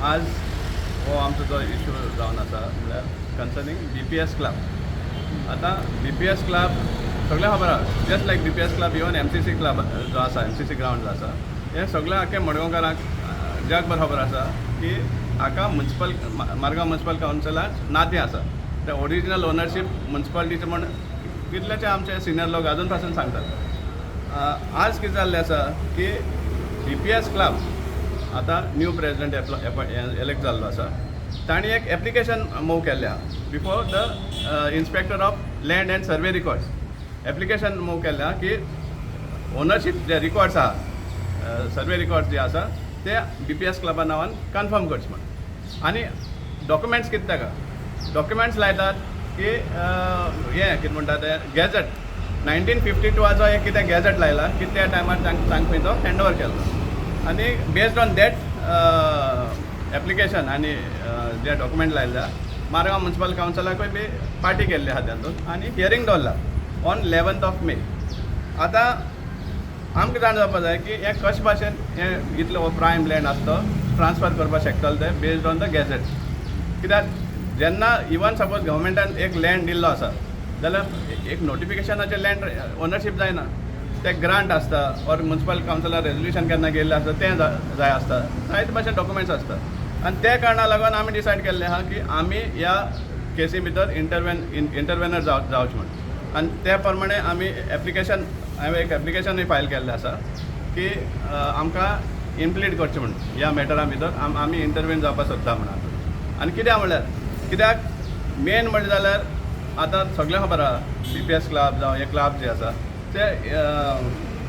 आज हो आमचो जो इशू जावन आसा, म्हणल्यार कन्सर्नींग बीपीएस क्लब. आतां बीपीएस क्लब सगळें खबर आसा, just like BPS club, even MCC club जो आसा, एमसीसी ग्रावंड जो आसा, हें सगळें आख्खे मडगांवकारांक, जगभर खबर आसा की हाका म्युन्सिपल, मारगांव म्युन्सिपल कावन्सिलाक नातें आसा. ते ओरिजिनल ओनरशीप म्युन्सिपालिटीचें म्हण कितलेशे आमचे सिनियर लोक अजून पासून सांगतात. आज कितें जाल्लें आसा की बीपीएस क्लब आतां न्यू प्रेजिडेंट एलेक्ट जाल्लो आसा. तांणी एक एप्लिकेशन मूव केल्लें आहा before the inspector of land and survey records. Application move केल्लें आहा की ओनरशीप जे रिकॉर्ड्स आहा, सर्वे रिकॉर्ड्स जे आसा, ते बीपीएस क्लबा नांवान कन्फर्म करचे म्हण. आनी डॉक्युमेंट्स कितें ताका डॉक्युमेंट्स लायतात की हें कितें म्हणटा तें, गॅझेट, 1952आचो एक कितें गॅझेट लायला की त्या टायमार तांकां खंय तो हँड ओवर केल्लो. आनी बेस्ड ऑन that application आनी जे डॉक्युमेंट लायल्या, मारगांव म्युन्सिपल कावन्सिलाकूय बी पार्टी केल्ली आहा तातूंत आनी हियरींग दवरला ऑन 11th of May. आतां आमकां जाण जावपा जाय की हें कशें भाशेन हें इतलो प्रायम लँड आसा तो ट्रान्सफर करपाक शकतले ते बेस्ड ऑन the gazette? कित्याक जेन्ना इवन सपोज गव्हर्मेंटान एक लँड दिल्लो आसा जाल्यार एक नोटिफिकेशनाचेर लँड ओनरशीप जायना. ते ग्रांट आसता ऑर म्युन्सिपल कावन्सिलान रेजोल्युशन केन्ना केल्लें आसता तें जाय आसता. जायते भाशेन डॉक्युमेंट्स आसता आनी त्या कारणा लागून आमी डिसायड केल्लें आहा की आमी ह्या केसी भितर इंटरवेनर जावचें म्हूण. आनी त्या प्रमाणे आमी एप्लिकेशन, हांवें एक एप्लिकेशनूय फायल केल्लें आसा की आमकां इम्प्लीड करचें म्हूण ह्या मॅटरा भितर आमी इंटरवेन जावपाक सोदता म्हण. आनी कित्याक म्हणल्यार, कित्याक मेन म्हणलें जाल्यार आतां सगळें खबर आहा, बीपीएस क्लब जावं हे क्लब जे आसा ते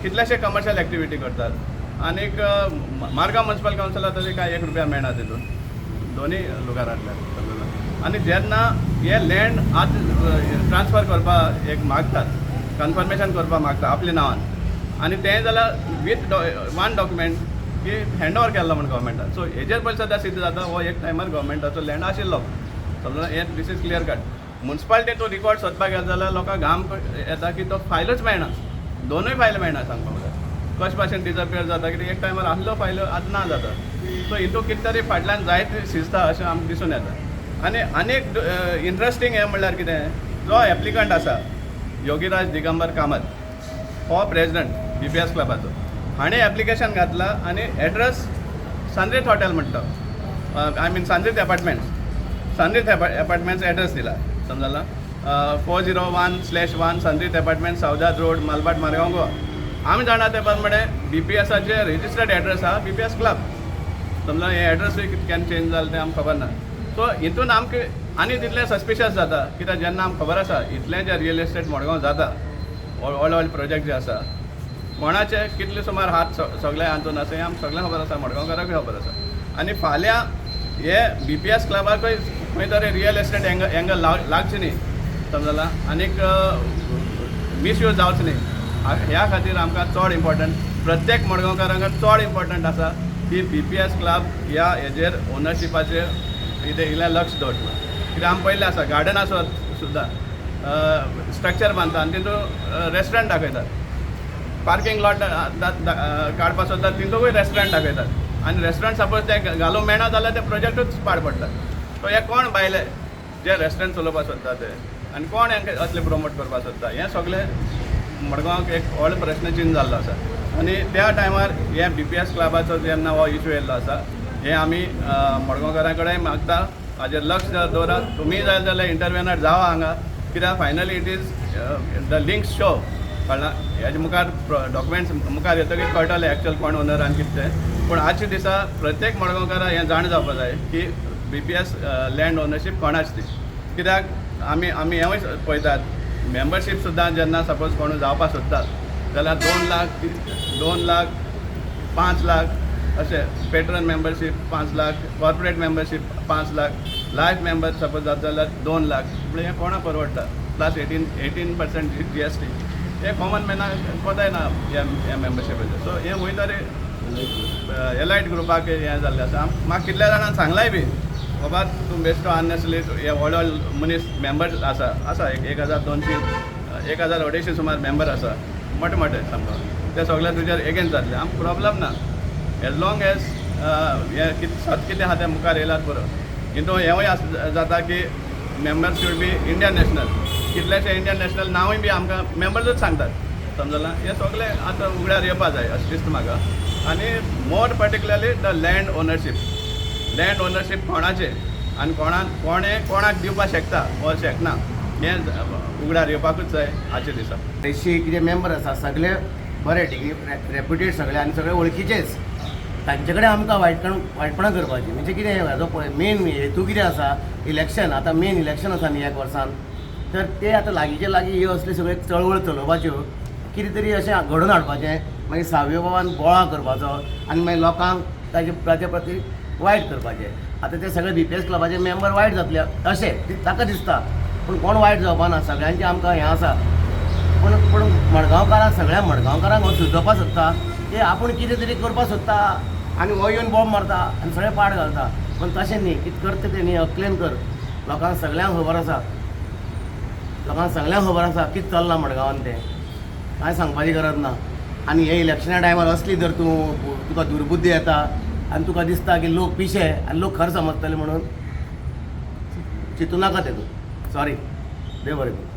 कितलेशे कमर्शियल एक्टिविटी करतात आनीक मारगांव म्युन्सिपल कावन्सिलाक तरी कांय एक रुपया मेळना तितून दोनूय लुगारांतल्यान, समजलो? आनी जेन्ना हे लँड आतां ट्रान्सफर करपाक एक मागतात, कन्फर्मेशन करपाक मागता आपल्या नांवान, आनी तें जाल्यार वीथ वन डॉक्युमेंट की हँड ओवर केल्लो म्हण गव्हर्मेंटान. सो हेजेर पयलीं सद्दां सिद्ध जाता, हो एक टायमार गव्हर्मेंटाचो लँड आशिल्लो, समजलो? हें this is clear cut. Municipality तो रिकॉर्ड सोदपाक गेलो जाल्यार लोकांक घाम येता की तो फायलूच मेळना, दोनूय फायल मेळना. सांगपाक म्हणल्यार कशें भाशेन डिजपियर जाता? कित्याक एक टायमार आसलो फायल, आतां ना जाता. सो हितून कितें तरी फाटल्यान जायते शिजता अशें आमकां दिसून येता. आनी आनीक इंट्रस्टींग हें म्हणल्यार कितें, जो एप्लिकंट आसा योगीराज दिगंबर कामत, हो प्रेजिडंट बीपीएस क्लबाचो, हाणें एप्लिकेशन घातलां आनी एड्रेस सांद्रीत हॉटेल म्हणटा, I mean सांद्रीत अपार्टमेंट्स, सांद्रीत अपार्टमेंट्स एड्रेस दिला, समजला? 401/1, सांद्रीत अपार्टमेंट, सावदाद रोड, मालभाट, मारगांव, गोवा. आमी जाणा ते प्रमाणे बीपीएसाचे रजिस्टर्ड एड्रेस आहा बीपीएस क्लब, समजा. हे एड्रेसूय केन्ना चेंज जालें तें आमकां खबर ना. सो हितून आमकां आनी तितलें सस्पिशियस जाता, कित्याक जेन्ना आमकां खबर आसा, इतलें जें रियल इस्टेट मडगांव जाता, व्हड व्हड प्रोजेक्ट जे आसा, कोणाचे कितले सुमार हात सगळे हातून आसा हें आमकां सगळें खबर आसा, मडगांवकाराकूय खबर आसा. आनी फाल्यां हे बीपीएस क्लबाकूय खंय तरी रियल इस्टेट एंगल लागचें न्ही, समजला? आनीक मिसयूज जावचो न्ही, ह्या खातीर आमकां चड इम्पॉर्टंट, प्रत्येक मडगांवकारांक चड इम्पॉर्टंट आसा की बीपीएस क्लब ह्या हेजेर ओनरशिपाचेर कितें इल्लें लक्ष दवरचें. कित्याक आमी पळयल्लें आसा, गार्डन आसत सुद्दां स्ट्रक्चर बांदता आनी तितून रेस्टॉरंट दाखयतात. पार्किंग लॉट काडपा सोदतात, तितूंकूय रेस्टॉरंट दाखयतात. आनी रेस्टॉरंट सपोज ते घालूंक मेळना जाल्यार ते प्रोजेक्टूच पाड पडटा. सो हे कोण भायले जे रेस्टॉरंट चलोवपाक सोदता ते आनी कोण हांकां असले प्रमोट करपाक सोदता, हें सगळें मडगांवाक एक व्हड प्रश्नचिन्न जाल्लो आसा. आनी त्या टायमार हे बीपीएस क्लबाचो जेन्ना हो इशू येयल्लो आसा, हें आमी मडगांवकारां कडेन मागता, हाजेर लक्ष दवरात. तुमी जाय जाल्यार इंटरवेनर जावा हांगा, कित्याक finally it is the links show, कळ्ळा? हेजे मुखार डॉक्युमेंट्स मुखार येतकीर कळटलें एक्चुअल कोण ओनर आनी कितें तें. पूण आजच्या दिसा प्रत्येक मडगांवकाराक हें जाण जावपा जाय की बीपीएस लँड ओनरशीप कोणाची ती. कित्याक आमी हेंवूय पळयतात, मेंबरशीप सुद्दां जेन्ना सपोज कोण जावपाक सोदता जाल्यार 2 लाख, 2 लाख, 5 लाख अशें patron membership 5 lakh, corporate membership 5 lakh, life member suppose जाता जाल्यार 2 लाख. म्हणजे हें कोणाक परवडटा? प्लस 18% जीएसटी, हे कॉमन मॅनाक कोताय ना ह्या ह्या मेंबरशिपाचें. सो हें खंय तरी एलायट ग्रुपाक हें जाल्लें आसा. म्हाका कितल्या जाणांक सांगलाय बी, बाबा तूं बेश्टो अननेसरी हे व्हड व्हड मनीस मेंबर आसा आसा एक 1200, 1250 सुमार मेंबर आसा, मोठे मोठे सामको, ते सगळे तुजेर एगेन्स्ट जातले. आमकां प्रॉब्लम ना, एज लॉंग एज हें कितें सत कितें आहा तें मुखार येयल्यार पुरो. हितून हेंवूय जाता की members should be Indian national. कितलेशे इंडियन नॅशनल नांवूय बी आमकां मेंबर्सूच सांगतात, समजलां? हें सगळें आतां उगड्यार येवपा जाय अशें दिसता म्हाका. आनी more particularly the land ownership. Land ownership कोणाचें आनी कोणाक, कोणें कोणाक दिवपाक शकता वो शकना, हें उगड्यार येवपाकूच जाय आजच्या दिसा. अशी कितें मेंबर आसा, सगळे बरे डिग्री रेप्युटेड सगळे आनी सगळे वळखीचेच. तांचे कडेन आमकां वायटपणां करपाची म्हणजे कितें? हाजो पळय, मेन हेतू कितें आसा? इलेक्शन. आतां मेन इलेक्शन आसा न्ही एक वर्सान, तर ते आतां लागींचे लागीं ह्यो असल्यो सगळ्यो चळवळ चलोवपाच्यो, कितें तरी अशें घडोवन हाडपाचें, मागीर सावयो बाबान बोळा करपाचो आनी मागीर लोकांक ताजे प्रती वायट करपाचें. आतां ते सगळे बीपीएस क्लबाचे मेंबर वायट जातले अशें ताका दिसता, पूण कोण वायट जावपा ना. सगळ्यांचें आमकां हें आसा, पूण मडगांवकारांक, सगळ्या मडगांवकारांक हो सुचोवपाक सोदता की आपूण कितें तरी करपाक सोदता आनी हो येवन बॉम्ब मारता आनी सगळें पाड घालता. पूण तशें न्ही. कितें करता तें न्ही, अकलेन कर. लोकांक सगळ्यांक खबर आसा, लोकांक सगळ्यांक खबर आसा कितें चल्लां मडगांवान तें. कांय सांगपाची गरज ना. आनी हे इलेक्शना टायमार असली जर तुका दुर्बुद्धी येता आनी तुका दिसता की लोक पिशे आनी लोक खरें समजतले म्हणून, चिंतू नाका तें तूं. सॉरी, देव बरें करूं.